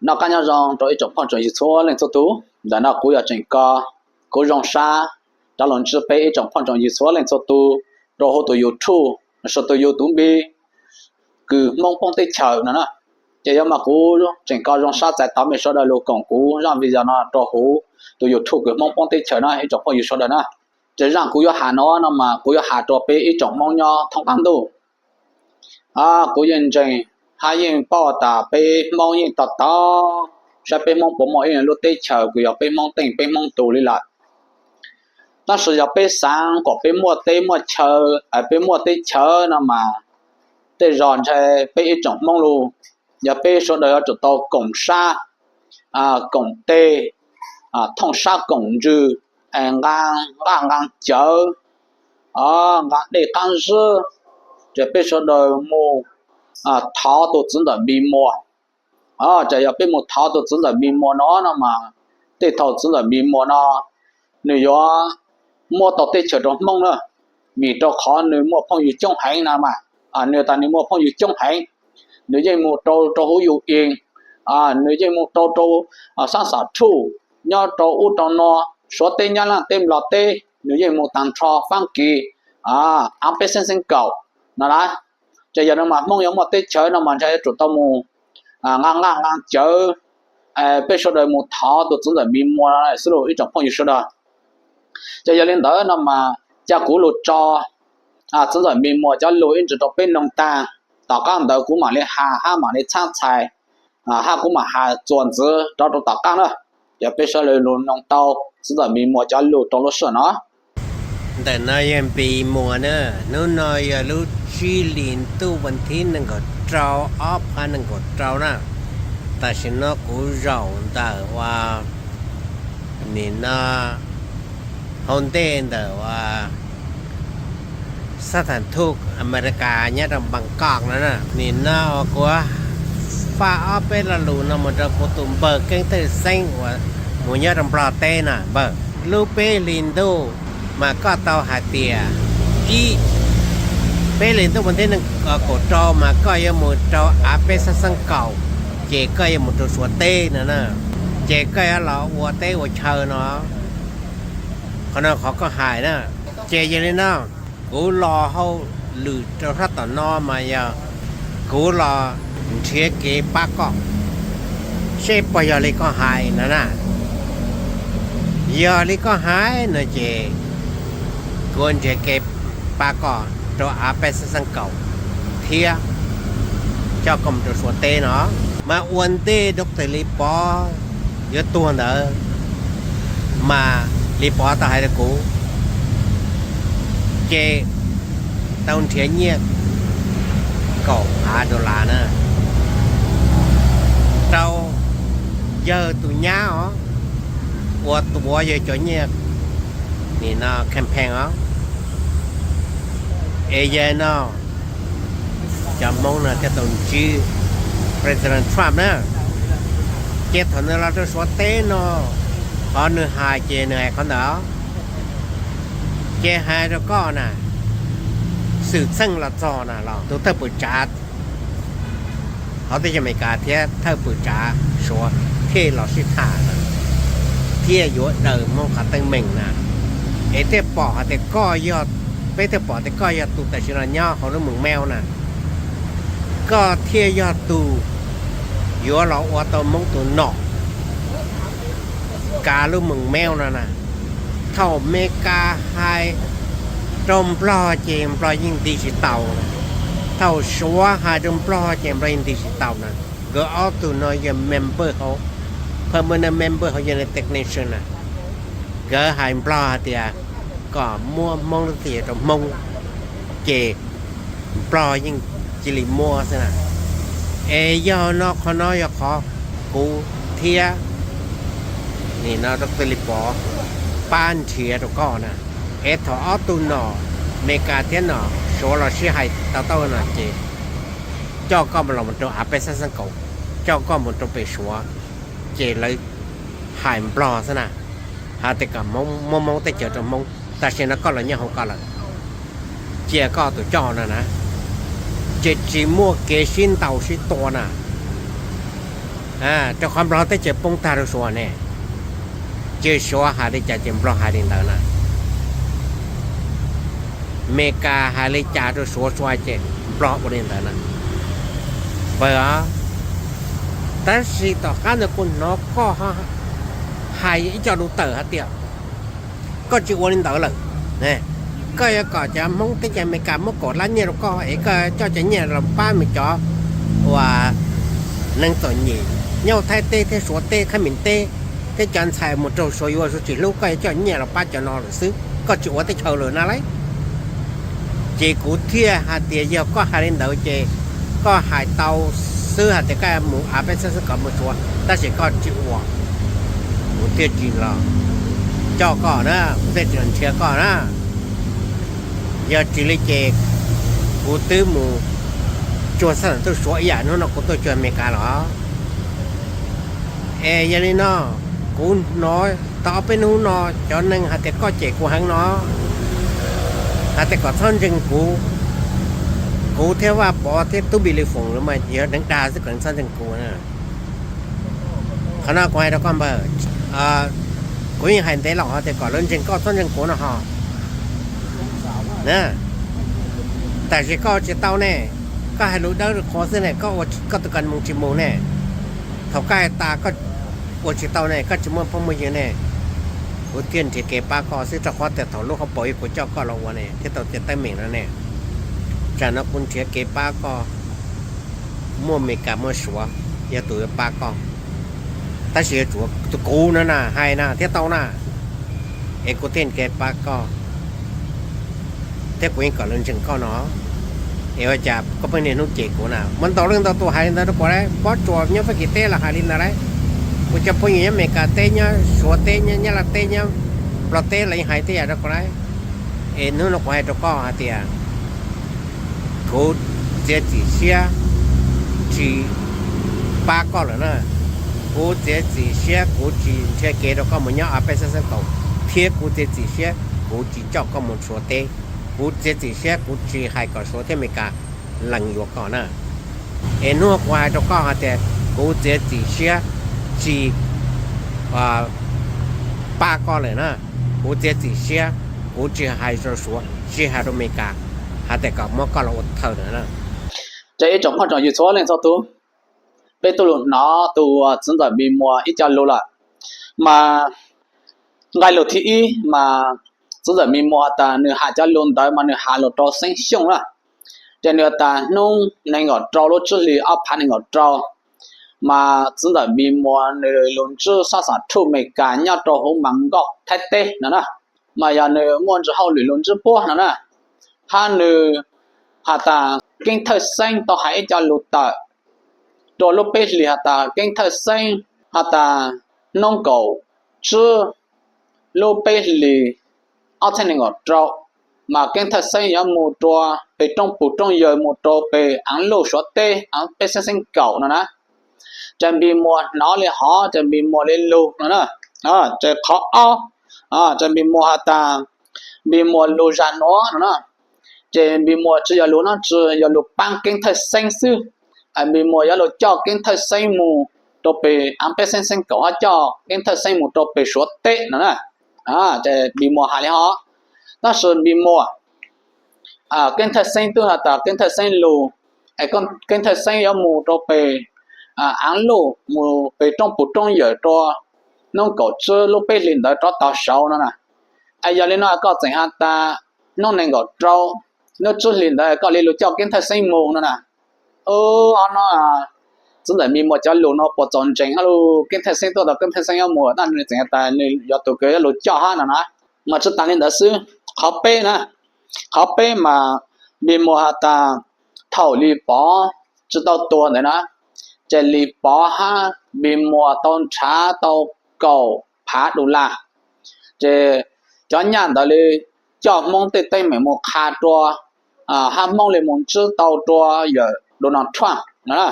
Noj qab nyob zoo rau ib tsoom phooj tsoom ywg txhua leej txhua tus. Ntawm no kuv yog Tseem Ko, kuv zoo sab rov los ntsib peb ib tsoom phooj tsoom ywg txhua leej txhua tus rau hauv tus YouTube, sau tus YouTube npe Kws Hmoob Poob Teb Chaws no na. Ces yog mas kuv Tseem Ko zoo sab txais tos mej sawv daws los koom kuv zaj video no rau hauv tus YouTube Kws Hmoob Poob Teb Chaws na ib tsoom phooj ywg sawv daws na. Ces zaj kuv yuav has no no mas kuv yuav has rau peb ib tsoom Hmoob nyob thoob qab ntuj. Kuv yeej ntseeg hab yeej paub tas peb Hmoob yeej to taub saib peb Hmoob puas muaj ib lub teb chaws kws yog peb Hmoob teej peb Hmoob tus li lawm. Tab sis yog peb xaav kom peb muaj teb muaj chaw, peb muaj teb chaws no mas tej zog ntshe peb ib tsoom Hmoob lug, yog peb sawv daws yuav tsum tau koom sab koom teg, thooj sab koom ntsws, nqaa nqaj nqaa cawv, nqaa dej qaab zib, ces peb sawv daws mus thov tus txiv ntxawm Npis Muas. Ces yog peb mus thov tus txiv ntxawm Npis Muas no no mas tej thaum txiv ntxawm Npis Muas no nws yuav muab tau teb chaws rau Hmoob na, vim rau qhov nws muaj phooj ywg coob heev na mas. Nws tas nws muaj phooj ywg coob heev, nws yeej mus rau rau huv Yus Ees, nws yeej mus rau rau Xab Xam Thuj, nyob rau ub rau no, Suav teb, Nyab Laj teb, Nplog teb, nws yeej mus taag nrho Faab Kis av peb xeeb xeeb kaum no na. Ces yog no mas Hmoob yuav muaj teb chaws no mas ntshe yuav tsum tau mus nqaa nqaj nqaa cawv, peb sawv daws mus thov tus txiv ntxawm Npis Muas xwb lauj ib tsoom phooj ywg sawv daws. Ces yog li ntawd no mas ca kuv lug tso txiv ntxawm Npis Muas cov lug ib ntsis rau peb noog taag, tom qaab ntawd kuv mam li has hab mam li txhab txhais, hab kuv mam has txuas ntxiv rov rau tom qaab na. Ces peb sawv daws lug noog tau txiv ntxawm Npis Muas cov lug rau lub sij hawm no. Ntawm no yog Npis Muas na, hnub no yog lub tsib hlis ntuj vas thib nees nkaum rau ob phav nees nkaum rau na. Tam sim no kuv zaum ntawm ua nim no hauv ntej ntawm ua Xab Tham Thuj Amelikas nyob rau Npaas Koj no na. Nim no uas kuv faj ob peb lo lus no mus rau kuv tus npawg Keeb Thawj Xeeb uas mus nyob rau Nplog teb na npawg. Lub peb hlis ntuj mas koj tau hais tias ib, peb hlis ntuj vas thib nees nkaum rau mas koj yuav mus rau av peb xeeb xeeb kaum, ces koj yuav mus rau Suav teb no na, ces koj yuav los ua teb ua chaw no. Qhov no qhov koj hais na. Ces yog li no, kuv los hauj lwm rau sab tom no mas yog kuv los nrhiav kev pab koj, seb puas yog li koj hais no na. Yog li koj hais no ces kuv nrhiav kev pab koj rau av peb xeeb xeeb kaum thiab coj koj mus rau Suav teb no. Mas ua ntej Doctor Lis Pov yuav tuag ntawd mas Lis Pov tau hais rau kuv, ces tau nrhiav nyiaj kaum phav dollar na rau yawg tus nyab os, uas tuav yawg cov nyiaj nim no campaign os. Es yog no cov Hmoob no thiaj tau ntsib President Trump na. Ces thaum nws los rau Suav teb no, qhov nws hais ces nws hais qhov ntawd. Ces hais rau koj na, xwm txheej los txog na los tus thawj pwm tsav hauv teb chaws Amelikas thiab thawj pwm tsav Suav thiaj los sib tham na, thiaj yuav daws Hmoob qhov teeb meem na. Es thiaj pom hais tias koj yog, peb thiaj pom tias koj yog tus tam sim no nyob hauv lub moos Mel na, koj thiaj yog tus yuav los ua tau Hmoob tus nom kav lub moos Mel no na. Thaum Amelikas hais rau Nplog ces Nplog yeej nti tsis tau, thaum Suav hais rau Nplog ces Nplog yeej nti tsis tau na. Nkawd ob tug no yog member hauv, permanent member hauv United Nations na. Nkawd hais Nplog hais tias kom muab Hmoob lub teb chaws rau Hmoob, ces Nplog yeej cia li muab xwb na. Es yog no qhov no yog qhov kuv thiab nim no Doctor Lis Pov pab nrhiav rau koj na. Es thaum ob tug nom Amelikas thiab nom Suav los sib hais tau tau no ces coj koj mus los rau av peb xeeb xeeb kaum, coj koj mus rau pem Suav, ces lawv hais Nplog xwb na, hais tias kom muab Hmoob teb chaws rau Hmoob, tam sim no koj los nyob hauv koj lawm, cia koj tus coj no na, ces tsis muaj kev sib ntaus sib tua na. Rau qhov Nplog teb chaws poob tag rau Suav ne, ces Suav hais li cas ces Nplog hais li ntawd na. Meskas hais li cas rau Suav, Suav ces Nplog ua li ntawd na. Npawg os, tab sis tom qab ntawd kuv hnov koj hais ib co lus tawm hais tias koj tsis ua li ntawd lawm. Koj yuav kom cov Hmoob teb chaws Amelikas muab kaum lab nyiaj rau koj es koj coj cov nyiaj los pab me cov uas neeg txom nyem nyob Thaib teb thiab Suav teb, Khab Mis teb, thiab cov ntxhais mus raug Suav yuav, Suav tsis hlub, koj yuav coj nyiaj los pab cov no lawm xwb, koj tsis ua teb chaws lawm na lauj. Ces kuv thiaj hais tias yog koj hais li ntawd ces koj hais tau xwb hais tias koj mus av peb xeeb xeeb kaum mus Suav, tab sis koj tsis ua, kuv thiaj tsis los coj koj na, kuv thiaj tsis los nrhiav koj na. Yog tsis li ces kuv twb mus cuag xab tam tuj Suav ib yam hnub no kuv tuaj cuag Amelikas los. Es yog li no, kuv hnov tau ob peb hnub no cov neeg hais tias koj cem kuv heev no, hais tias kom txhob ntseeg kuv, kuv thiab Vaj Pov thiab Tub Npis Li Foom los mas yog neeg dag xwb, kom txhob ntseeg kuv. Qhov no kuv hais rau koj npawg, kuv yeej hais ntev los hais tias kom lawv ntseeg koj txhob ntseeg kuv no ho. Tab sis koj ua tsis tau ne, koj hais lus dawb qhuav xwb ne, koj tus kas moos tsis mus ne. Thaum koj hais tas koj ua tsis tau ne, koj tsis muaj phooj muaj ywg ne, kuv thiaj nrhiav kev pab koj xwb, rau qhov tias thaum lub hauv paus yog kuv coj koj los ua ne thiab tau tias teeb meem no ne, tsam no kuv nrhiav kev pab koj, muaj Amelikas muaj Suav yog tus yuav pab koj, tab sis yuav tsum tus kuv no na hais na thiaj tau na, es kuv thiaj nrhiav kev pab koj, thiab kuv yeej kom lawv ntseeg koj no. Es ua cas koj pheej niaj hnub cem kuv na? Muaj ntau leej ntau tus hais li ntawd rau kuv, Pob Tsuas nyob Fab Kis teb los hais li ntawd lauj, kuv cov phooj ywg nyob Amelikas teb, nyob Suav teb, nyob Nyab Laj teb, nyob Nplog teb los yeej hais tej yam rau kuv lauj. Es hnub no kuv hais rau koj hais tias kuv txiav txim siab tsis pab koj lawm na. Kuv txiav txim siab kuv tsis nrhiav kev rau koj mus nyob av peb xeeb xeeb kaum, thiab kuv txiav txim siab kuv tsis coj koj mus Suav teb. Kuv txiav txim siab kuv tsis hais kom Suav thiab Amelikas lees yuav koj na. Es hnub kuv hais rau koj hais tias kuv txiav txim siab tsis pab koj lawm na. Kuv txiav txim siab, kuv tsis hais rau Suav, tsis hais rau Amelikas, hais tias kom muab koj los ua thawj lawm na. Ces ib tsoom phooj tsoom ywg txhua leej txhua tus, peb tuaj los hnov tus txiv ntxawm Npis Muas ib co lus lawm, mas nqe lus thib ib mas txiv ntxawm Npis Muas has tas nws hais cov lus ntawd mas nws hais los rau Xeeb Xyooj na. Ces nws has tas hnub nees nkaum rau lub tsib hlis ob phav nees nkaum rau, mas txiv ntxawm Npis Muas nws lug ntsib sab xam thuj Amelikas nyob rau huv Mas Nkauj Thaib teb no na, mas yog nws muaj ntsis hauj lwm lug ntsib puab no na, hab nws has tas Keeb Thawj Xeeb tau hais ib co lus tawm rua lub peb hlis has tas Keeb Thawj Xeeb has tas hnub kaum tsib lub peb hlis ob txhiab nees nkaum rau, mas Keeb Thawj Xeeb yuav mus rua peg roob pug roob yawg mus rau peg Aav Luj Suav teb, Aav peb xeeb xeeb kaum no na. Ces Npis Muas hnov li hov ces Npis Muas li lug no na. Ces qhov ob, ces Npis Muas has tas Npis Muas lug zag nuav no na. Ces Npis Muas tsi yog lug no tsi yog lug paab Keeb Thawj Xeeb xwb. Npis Muas yuav lug coj Keeb Thawj Xeeb mus rau peg Aav peb xeeb xeeb kaum hab coj Keeb Thawj Xeeb mus rau peg Suav teb no na. Ces Npis Muas has li hov. Tab sis Npis Muas, Keeb Thawj Xeeb twb has tas Keeb Thawj Xeeb lug, Keeb Thawj Xeeb yuav mus rau peg Aav Luj mus peg roob pug roob yawg rua hnub kaum tsib lub peb hlis ntawd rov tau saud no na. Yog li no koj tseem has tas hnub nees nkaum rau lub tsib hlis ntawd koj li lug coj Keeb Thawj Xeeb mus no na. Ub, no txiv ntxawm Npis Muas cov lug no puas txaus ntseeg hab lug? Keeb Thawj Xeeb tuaj tau Keeb Thawj Xeeb yuav mus tab nws tseem has tas nws yuav tus kws yuav lug coj hab no na. Mas tsi tas li ntawd xwb, qhov peb na, qhov peb mas Npis Muas has tas thaum Lis Pov tsi tau tuag ntawd na, ces Lis Pov hab Npis Muas tau nrhav tau kaum phav dollar. Ces cov nyaj ntawd li coj Hmoob tej teeb meem mus qha rua, hab Hmoob li mus ntsib tau rua yawm Donald Trump no.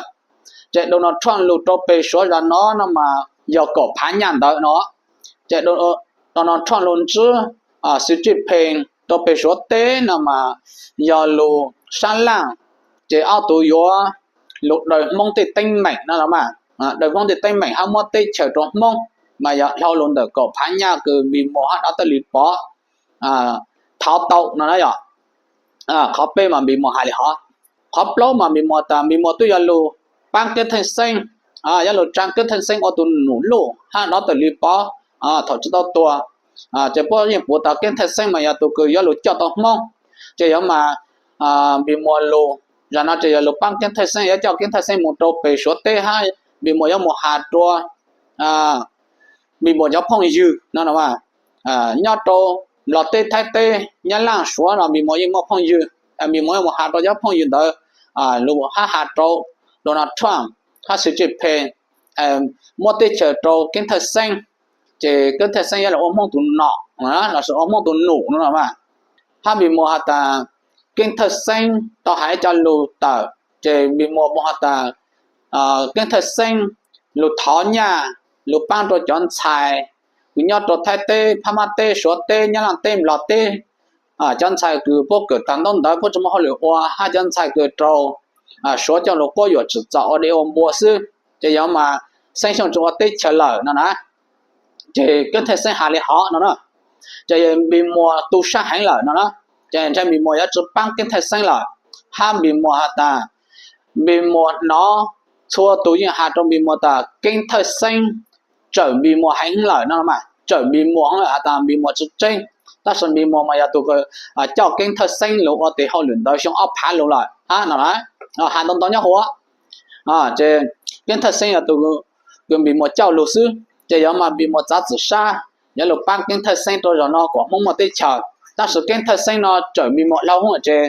Ces Donald Trump lug rau peg Suav zag no no mas yog kaum phav nyaj ntawd no. Ces Donald Trump lug ntsib Xi Jinping rau peg Suav teb no mas yog lug sab laj, ces ob tug yuav lug daws Hmoob tej teeb meem no los mas. daws Hmoob tej teeb meem hab muab teb chaws rau Hmoob, mas yog dhau lug ntawm kaum phav nyaj kws Npis Muas hab Dov Tawj Lis Pov thov tau no na yom. Qhov peb mas Npis Muas hais li hov. Qhov plaub mas Npis Muas tas Npis Muas twb yuav lug paab Keeb Thej Xeeb, yuav lug tsaa Keeb Thej Xeeb ua tus num luj hab Dov Tawj Lis Pov thaum tsi tau tuag, ces puab yeej pum tas Keeb Thej Xeeb mas yog tus kws yuav lug coj tau Hmoob. Ces yuav mas Npis Muas lug, zag no ces yuav lug paab Keeb Thej Xeeb, yuav coj Keeb Thej Xeeb mus rau pem Suav teb hab Npis Muas yuav mus has rua Npis Muas cov phooj ywg no, nyob rau Nplog teb, Thaib teb, Nyab Laj, Suav no Npis Muas yeej muaj phooj ywg, Npis Muas yuav mus has rau cov phooj ywg ntawd, lug hab has rau Donald Trump hab Xi Jinping muab teb chaws rau Keeb Thej Xeeb, ces Keeb Thej Xeeb yuav lug ua Hmoob tus nom lossis ua Hmoob tus num no mas. Hab Npis Muas has tas Keeb Thej Xeeb tau has ib co lug tawm, ces Npis Muas mus has tas Keeb Thej Xeeb lug thov nyaj, lug paab rua cov ntxhais kws nyob rau Thaib teb, Phab Mab teb, Suav teb, Nyab Laj teb, Nplog teb, cov ntxhais kws puab kawm taag ntaub ntawv puab tsi muaj hauj lwm ua, hab cov ntxhais kws rau Suav coj lug quab yuam tsim txom ua dej ua npua xwb, ces yog mas Xeeb Xyooj tsi ua teb chaws lawm no na. Ces Keeb Thej Xeeb has li hov no na, ces Npis Muas tu sab heev lawm no na. Ces ntshe Npis Muas yuav tsi paab Keeb Thej Xeeb lawm, hab Npis Muas has tas Npis Muas hnov txhua tus yeej has rua Npis Muas tas Keeb Thej Xeeb tsawm Npis Muas heev lawm no mas, tsawm Npis Muas has tas Npis Muas tsi tseeb, tab sis Npis Muas mas yog tus coj Keeb Thej Xeeb lug ua tes hauj lwm ntawd xyoo ob phav lug lawm hab no, has ntau ntau nyob huv. Ces Keeb Thej Xeeb yog tus kws Npis Muas coj lug xwb, ces yog mas Npis Muas txav txim sab yuav lug paab Keeb Thej Xeeb rua zaum no kom Hmoob muaj teb chaws, tab sis Keeb Thej Xeeb no tsawm Npis Muas dhau hwv ces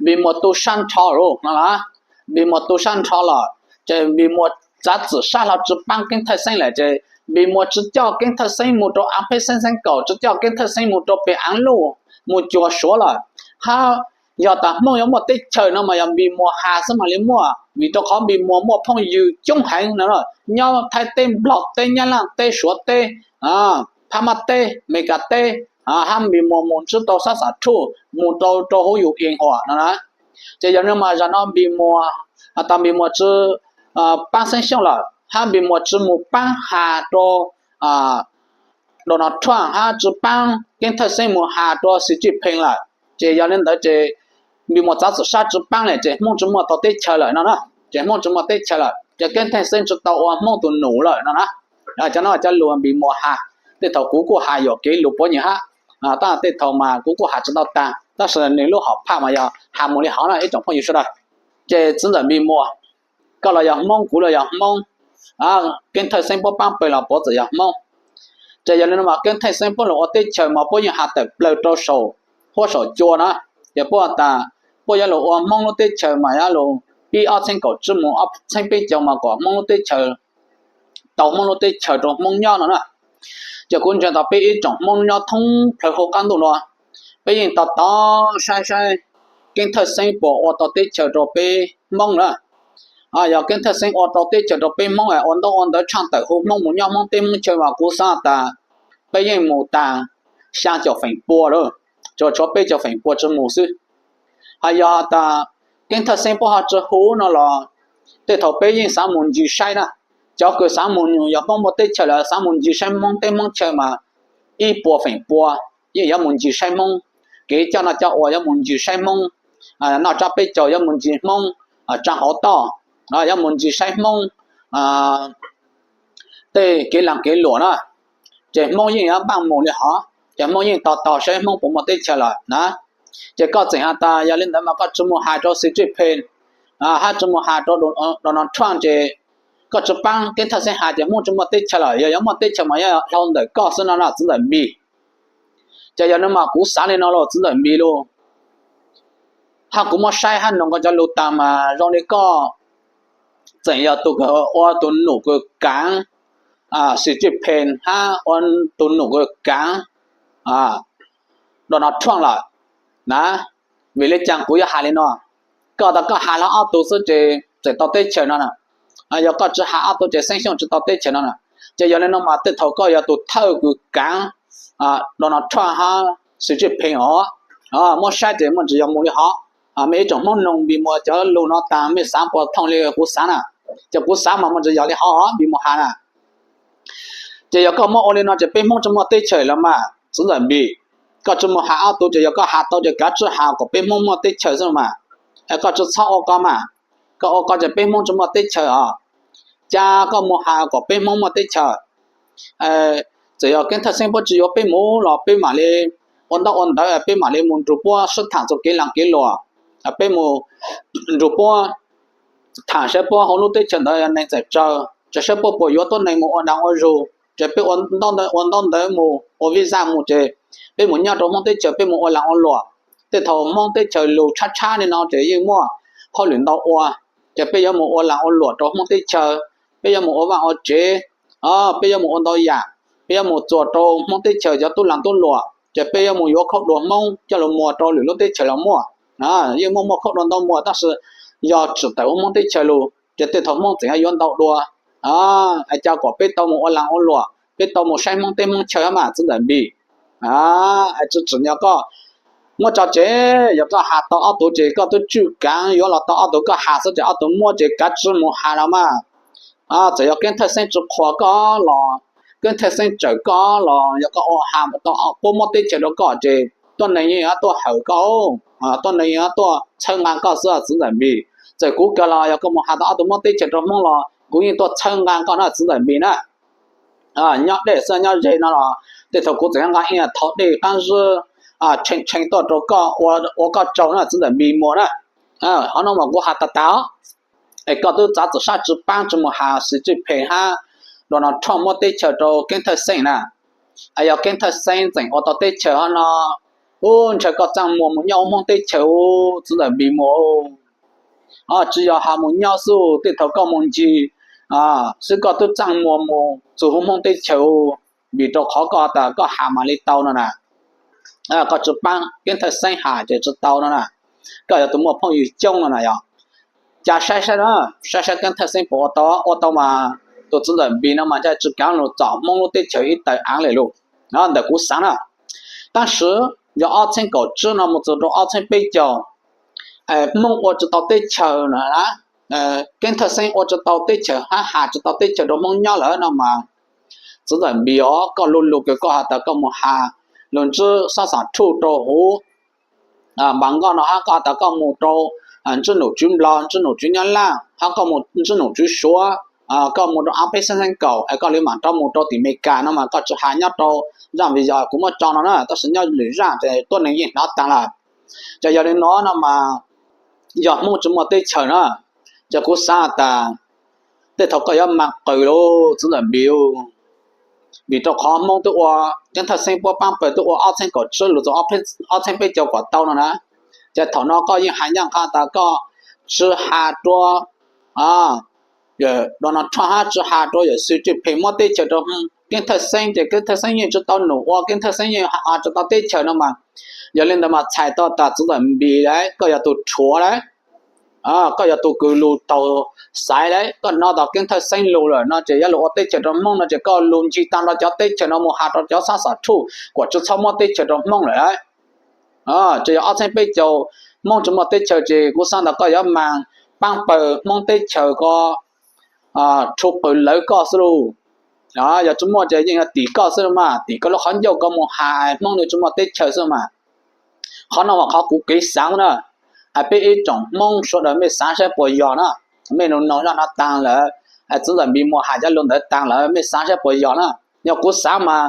Npis Muas tu sab nrho lawm no, Npis Muas tu sab nrho lawm, ces Npis Muas txav txim sab hlo tsi paab Keeb Thej Xeeb lawm, ces Npis Muas tsi coj Keeb Thej Xeeb mus rau aav Pheb Xeeb Xeeb Kaum, tsi coj Keeb Thej Xeeb mus rau pem aav Luj, mus cuag Suav lawm, hab yog tas Hmoob yuav muaj teb chaws no mas yog Npis Muas has xwb mam li muaj, vim rau qhov Npis Muas muaj phooj ywg coob heev no, nyob Thaib teb, Nplog teb, Nyab Laj teb, Suav teb, Phab Mab teb, Amelikas teb, hab Npis Muas mus ntsib tau sab xam thuj, mus rau rau huv yus ees huam no na. Ces yog le mas zaum no Npis Muas has tas Npis Muas tsi paab Xeeb Xyooj lawm, hab Npis Muas tsi mus paab has rua Donald Trump hab tsi paab Keeb Thej Xeeb mus has rua Xi Jinping lawm, ces yog le ntawd ces Npis Muas txav txim sab tsi paab lawm ces Hmoob tsi muaj tau teb chaws lawm no na. Ces Hmoob tsi muaj teb chaws lawm ces Keeb Thej Xeeb tsi tau ua Hmoob tus num lawm no na. Cov no cov lus Npis Muas has, tej thaum kuv kuj has yuam kev lus puav nyias hab, tab tej thaum mas kuv kuj has tsi tau taag, tab sis nwg lub hom phaj mas yog has mus li hov na ib tsoom phooj ywg sawv daws. Ces txiv ntxawm Npis Muas, koj los yog Hmoob, kuv los yog Hmoob, Keeb Thej Xeeb puab paab pawg los puav txawm yog Hmoob. Ces yog le no mas Keeb Thej Xeeb puab lug ua teb chaws mas puab yeej has tawm plawg rau saum huab saum cua na. Ces puab has tas puab yuav lug ua Hmoob lub teb chaws mas yuav lug pib ob txheeb kaum tsib mus ob txheeb peb caug mas kom Hmoob lub teb chaws, tau Hmoob lub teb chaws rau Hmoob nyob no na. Ces kuv ntseeg tas peb ib tsoom Hmoob nyob thoob plawg huv qaab ntuj nuav, peb yeej to taub saib saib Keeb Thej Xeeb puas ua tau teb chaws rau peb Hmoob na. Yog Keeb Thej Xeeb ua tau teb chaws rau peb Hmoob, ua ntaub ua ntawv tshaaj tawm huv Hmoob mus nyob Hmoob teb Hmoob chaw mas kuv xaav tas peb yeej mus taag xyaa caum feem pua lawm, tsuas tshuav peb caug feem pua tsi mus xwb. Hos yog has tas Keeb Thej Xeeb puab ho tsi hu no los tej thaum peb yeej xaav mus ncig saib na. Cov kws xaav mus, yog Hmoob muaj teb chaws lawm xaav mus ncig saib Hmoob teb Hmoob chaw mas ib puas feem pua yeej yuav mus ncig saib Hmoob. Kev coj noj coj ua yuav mus ncig saib Hmoob, noj tsab peb caug yuav mus ncig Hmoob, tsaa hauv toj yuav mus ncig saib Hmoob, tej kev laag kev luam na. Ces Hmoob yeej yuav npaaj mus li hov, ces Hmoob yeej to taub saib Hmoob puas muaj teb chaws lawm na. Ces koj txeem has tas yog li ntawd mas koj tsi mus has rau Xi Jinping, hab tsi mus has rau Donald Trump ces koj tsi paab Keeb Thej Xeeb has ces Hmoob tsi muaj teb chaws lawm, yog yuav muaj teb chaws mas yuav dhau ntawm koj xwb no na txiv ntxawm Npis. Ces yog no mas kuv xaav li no los txiv ntxawm Npis lug, hab kuv muab saib hab noog koj cov lug taag mas zoo li koj txeem yog tus kws ua tus num kws kaav Xi Jinping hab ua tus num kws kaav Donald Trump lawm na. Vim li cas kuv yuav has li no? Koj tas koj has hlo ob tug xwb ces txawm tau teb chaws no na. Yog koj tsi has ob tug ces Xeeb Xyooj tsi tau teb chaws no na. Ces yog li no mas tej thaum koj yog tus thawj kws kaav Donald Trump hab Xi Jinping os. Muab saib ces muaj ntsis yog mus li hov. Mej ib tsoom Hmoob noog Npis Muas cov lug no taag mej xaav puas thooj li kuv xaav na? Ces kuv xav mas muaj tsis yog li hov Npis mus has na. Ces yog koj muab ua li no ces peb Hmoob tsis muaj teb chaws lawm mas txiv ntxawm Npis. Koj tsis mus has ob tug ces yog koj has tau ces kav tsij has kom peb Hmoob muaj teb chaws xwb mas. Koj tsis txhob ua ko mas, koj ua ko ces peb Hmoob tsis muaj teb chaws os. Cas koj mus has kom peb Hmoob muaj teb chaws. Txawm yog Keeb Thawj Xeeb puab tsis yuav peb mus los peb mam li ua ntaub ua ntawv, peb mam li mus nrug puab sib tham txug kev laag kev luam. Peb mus nrug puab tham saib puab hauv lub teb chaws ntawd neeg txawm tsawg, ces saib puab puas yuav tuab neeg mus ua laag ua zug, ces peb ua ntaub ntawv mus ua vij zaj mus ces peb mus nyob rau Hmoob teb chaws peb mus ua laag ua luam. Tej thaum Hmoob teb chaws lug tshab tshab li no ces yeej muaj hauj lwm ntau ua, ces peb yuav mus ua laag ua luam rau Hmoob teb chaws, peb yuav mus ua vaaj ua tsev, peb yuav mus ua ntau yaam, peb yuav mus txuas rau Hmoob teb chaws cov tub laag tub luam, ces peb yuav mus yuav khaub dua Hmoob coj lug muag rau lwm lub teb chaws los muaj. Yeej muaj muaj khaub dua ntau muag tab sis yog tsim tawm huv Hmoob teb chaws lug ces tej thaum Hmoob tseem yuav ntau dua. Cas kom peb tau mus ua laag ua luam, peb tau mus saib Hmoob teb Hmoob chaw mas txiv ntxawm Npis. Tsis tsim nyog koj muab tso tseg, yog koj has tau ob tug ces koj twb tswj kaav yuav los tau ob tug, koj has xwb ces ob tug muab ces kav tsij mus has los mas. Txawm yog Keeb Thawj Xeeb tsis qhuas koj los, Keeb Thawj Xeeb tsawm koj los, yog koj ua has tau puab muab teb chaws rau koj ces tuab neeg yeej yuav tuaj hawm koj, tuab neeg yeej yuav tuaj txhawb nqa koj xwb txiv ntxawm Npis. Txawm kuv kawg los yog koj mus has tau ob tug muab teb chaws rau Hmoob los kuv yeej tuaj txhawb nqa koj na txiv ntxawm Npis na. Nyob deb xwb nyob ze no los tej thaum kuv txawm nqa ib thaum dej qaab zib tshee tshee tuaj rau koj ua koj tsaug na txiv ntxawm Npis Muas na. Qhov no mas kuv has tag tag os. Es koj twb txav txim sab tsis paab tsis mus has Xi Jinping hab Donald Trump muab teb chaws rau Keeb Thawj Xeeb na. Es yog Keeb Thawj Xeeb tseem ua tau teb chaws hov no, ub, ntshe koj txaaj muag mus nyob huv Hmoob teb chaws txiv ntxawm Npis Muas. Tsis yog has mus nyob xwb, tej thaum koj mus ncig xwb koj twb txaaj muag mus txug huv Hmoob teb chaws, vim rau qhov koj tas koj has mam li tau no na. Koj tsis paab Keeb Thawj Xeeb has ces tsis tau no na. Koj yog tus muaj phooj ywg coob no na yog. Cas saib saib na, saib saib Keeb Thawj Xeeb puas ua tau, ua tau mas tus txiv ntxawm Npis no mas ntshe tsis kaav lug txom Hmoob lub teb chaws ib taw aav le lug ntawm kuv xaav na. Tab sis yog ob txheeb kaum tsib no mus txug rau ob txheeb peb caug, Hmoob ua tsis tau teb chaws na, Keeb Thawj Xeeb ua tsis tau teb chaws hab has tsis tau teb chaws rau Hmoob nyob lawm no mas, txiv ntxawm Npis os, koj lu lug kws koj has tas koj mus has lug ntsib xob xom rhuj rau huv npav nkoj no hab koj has tas koj mus rau ntsib nom tswv Nplog, ntsib nom tswv Nyab Laj, hab koj mus ntsib nom tswv Suav, koj mus rau ob peb xeeb xeeb kaum es koj li mam rov mus rau tim Amelikas no mas koj tsis has nyob rau zaj video kuv muab tso no na, tab sis nyob lwm zaj ces tuab neeg yeej hnov taag lawm. Ces yog li no no mas yog Hmoob tsis muaj teb chaws na, ces kuv xaav tas tej thaum koj yuav mas qws lug txiv ntxawm Npis, vim rau qhov Hmoob twb ua, Keeb Thawj Xeeb puab paab pawg twb ua ob txheeb kaum tsib lug txug ob txheeb peb caug kom tau no na. Ces thaum no koj yeej has nyaj qha tas koj tsis has rua Donald Trump hab tsis has rua yawm Xi Jinping muab teb chaws rau Keeb Thawj Xeeb ces Keeb Thawj Xeeb yeej tsis tau num ua, Keeb Thawj Xeeb yeej has tsis tau teb chaws no mas. Yog li ntawd mas txhais tau tas txiv ntxawm Npis lauj, koj yog tus rhuav lauj, koj yog tus kws lug taug xaiv lauj, koj nov tas Keeb Thawj Xeeb lug lawm no ces yuav lug ua teb chaws rau Hmoob no ces koj lug ncig taag nrho cov teb chaws no mus has rau cov xob xom rhuj kom tsis txhob muab teb chaws rau Hmoob lawm lauj. Ces yog ob txheeb peb caug Hmoob tsis muaj teb chaws ces kuv xaav tas koj yuav mas paab pawg Hmoob teb chaws ko rhuv qws lawv koj xwb lauj. Yog tsis muaj ces yeej yog tim koj xwb lauj mas, tim koj lub qhov ncauj koj mus has Hmoob nws tsis muaj teb chaws xwb mas. Qhov no mas qhov kuv kev xaav na, es peb ib tsoom Hmoob sawv daws mej xaav saib puas yog na, mej lug noog zaj no taag lawm, es txiv ntxawm Npis Muas has cov lug ntawd taag lawm mej xaav saib puas yog na. Yog kuv xaav mas,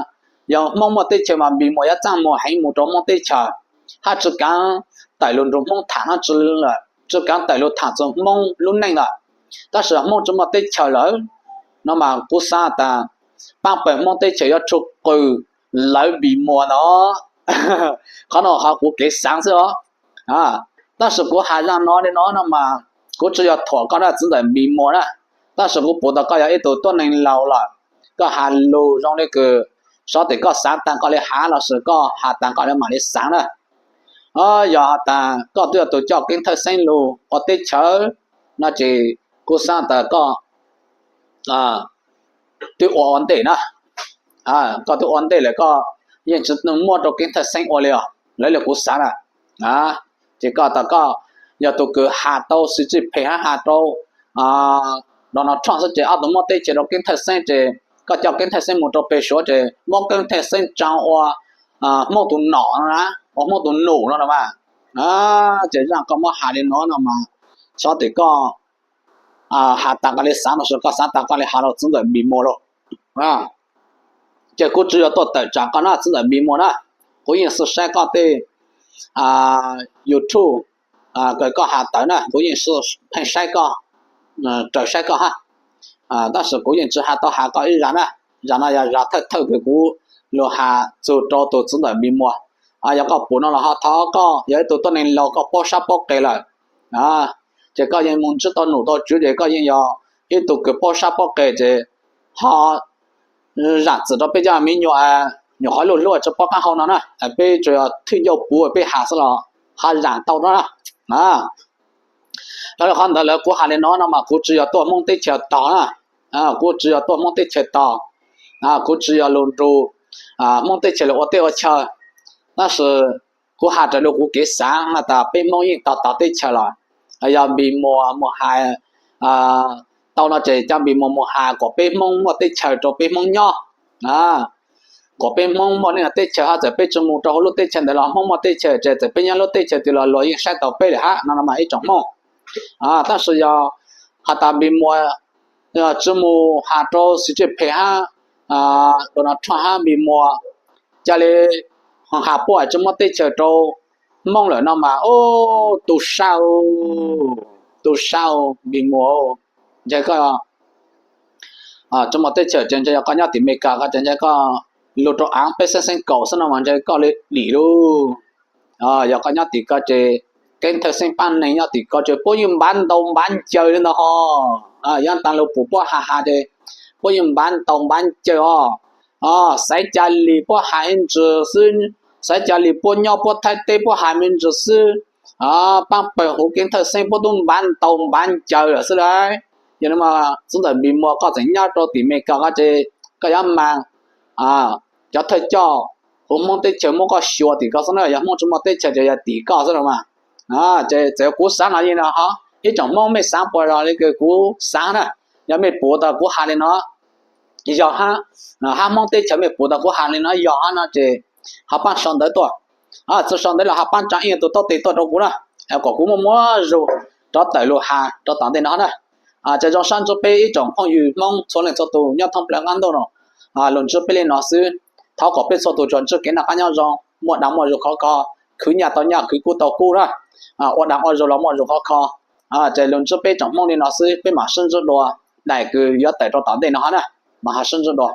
yog Hmoob muaj teb chaws mas Npis Muas yuav txaaj muag heev mus rau Hmoob teb chaws, hab tsis kaav tawm lug nrug Hmoob tham no tsi, tsis kaav tawm lug tham txug Hmoob lub neej lawm. Tab sis Hmoob tsis muaj teb chaws lawm no mas kuv xaav tas paab pawg Hmoob teb chaws yuav rhuv qws lawv Npis Muas no. Qhov no qhov kuv kev xaav xwb os. Tab sis kuv has zaj no li no no mas kuv tsis yog thuam koj na txiv ntxawm Npis Muas na, tab sis kuv pum tas koj yog ib tug tuab neeg laus lawm, koj has lug zoo le kws sov tim koj xaav taag koj li has lossis koj has taag koj li mam li xaav na. Yog has tas koj twb yog tus coj Keeb Thawj Xeeb lug ua teb chaws no ces kuv xaav tas koj twb ua ua ntej na, koj twb ua ntej lawm koj yeej tsis muab rau Keeb Thawj Xeeb ua li os, lawv li kuv xaav na. Ces koj tas koj yog tus kws has tau Xi Jinping hab has rau Donald Trump xwb ces ob tug muab teb chaws rau Keeb Thawj Xeeb ces koj coj Keeb Thawj Xeeb mus rau pem Suav ces muab Keeb Thawj Xeeb tsa ua Hmoob tus nom no na, ua Hmoob tus num no na mas. Ces zaj koj muab hais li no no mas, xyov tias koj has tas koj li xav no, koj xav tas koj li has rau txiv ntxawm Npis Muas lauj. Ces kuv tsis yog tuaj tawm tsam koj na txiv ntxawm Npis Muas na, kuv yeej xav saib koj tej YouTube, koj has tawm na kuv yeej pheej saib koj, raws saib koj hab. Tab sis kuv yeej tsis has tau has koj ib zag na, zag no yog zag thawj thawj kws kuv lug has txug rau tus txiv ntxawm Npis Muas. Yog koj pum no los ho thov koj, yog ib tug tuab neeg laug koj paub sab paub qe lawm, ces koj yeej mus ntsib tau num tau tswv ces koj yeej yog ib tug kws paub sab paub qe ces ho zam txim rau peb cov miv nyuam, nyuam qhuav luj hlub tsis paub qaab hau no na, peb tsuas yog thwj ncauj puv peb has xwb los ho zam tau no na. Los rau qhov ntawd lawm kuv has li no no mas kuv tsis yog tuaj Hmoob teb chaws tog na, kuv tsis yog tuaj Hmoob teb chaws tog, kuv tsis yog lug nrug Hmoob teb chaws lug ua teb ua chaw, tab sis kuv has raws li kuv kev xaav has tas peb Hmoob yeej tog tog teb chaws los, yog Npis Muas mus has tau no ces cov Npis Muas mus has kom peb Hmoob muaj teb chaws rau peb Hmoob nyob, kom peb Hmoob muaj neej teb chaws hab txawm peb tsis mus rau hauv lub teb chaws ntawd los Hmoob muaj teb chaws ces txawm peb nyob lub teb chaws twg los luag yeej saib taus peb lawm hab no no mas ib tsoom Hmoob. Tab sis yog has tas Npis Muas tsis mus has rau Xi Jin Phem hab Donald Trump hab Npis Muas, ca le has puab tsis muab teb chaws rau Hmoob lawm no mas, ub, tu sab, tu sab Npis Muas, ntshe koj tsis muaj teb chaws ces ntshe yog koj nyob tim Amelikas ko ces ntshe koj lug rau aav peb xeeb xeeb kaum xwb no mas ntshe koj li dim lauj. Yog koj nyob tim ko ces Keeb Thawj Xeeb paab neeg nyob tim ko ces puab yeej npav ntaus npav ncaws li ntawd ho, yog taag lug pum puab has has ces puab yeej npav ntaus npav ncaws os. Xaiv ca li puab has me ntsis xwb, xaiv ca li puab nyob puab Thaib teb puab has me ntsis xwb, paab pawg huv Keeb Thawj Xeeb puab tub npav ntaus npav ncaws lawm xwb lauj. Yog no mas txiv ntxawm Npis Muas koj tseem nyob rau tim Amelikas ko ces koj yuav mas cov thawj coj huv Hmoob teb chaws muab koj xyuas tim ko xwb na, yog Hmoob tsis muaj teb chaws ces yog tim koj xwb no mas. Ces txawm kuv xaav no yeej no ho, ib tsoom Hmoob mej xaav puas yog li kws kuv xaav na, yog mej pum tas kuv has li no yog hab, hab Hmoob teb chaws mej pum tas kuv has li no yog hab no ces ho paab sau ntawv tuaj, tsis sau ntawv los ho paab tsa ib tug tuab teg tuaj rau kuv na, kom kuv muaj muaj zug rov tawm lug has rau tom ntej no na. Ces zoo sab ntsib peb ib tsoom phooj ywg Hmoob txhua leej txhua tug nyob thoob plaws qab ntuj no, lug ntsib peb li no xwb. Thov kom peb txhua tug tsuas ntsib kev noj qab nyob zoo, muaj dag muaj zug khov kho, khwv nyaj tau nyaj khwv kub tau kub na, ua dag ua zug los muaj zug khov kho. Ces lug ntsib peb tsoom Hmoob li no xwb, peb mam sib ntsib dua daim kws yuav tawm rau tom ntej no hab na, mam ho sib ntsib dua.